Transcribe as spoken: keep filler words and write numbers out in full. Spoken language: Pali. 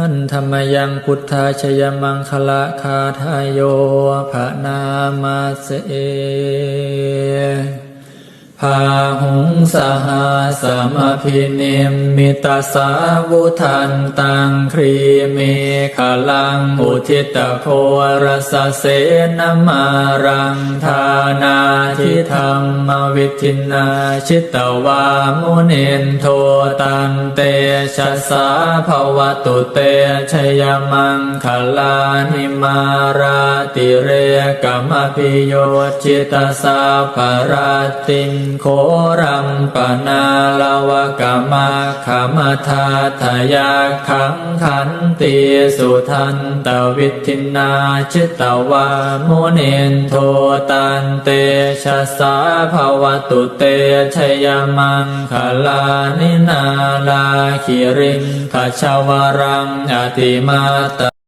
Handa mayaṃ buddhajayamaṅgalagāthāyo bhaṇāma se. Bāhuṃ sahassamabhinimmitasāvudhantaṃ grīmekhalaṃ uditaghorasasenamāraṃ dānādidhammavidhinā jitavā munindo taṃ tejasā bhavatu te jayamaṅgalāni. Mārātirekamabhiyujjhitasabbarattiṃ ghorampanāḷavakamakkhamathaddhayakkhaṃ khantīsudantavidhinā jitavā munindo taṃ tejasā bhavatu te jayamaṅgalāni. Nāḷāgiriṃ gajavaraṃ atimattabhūtaṃ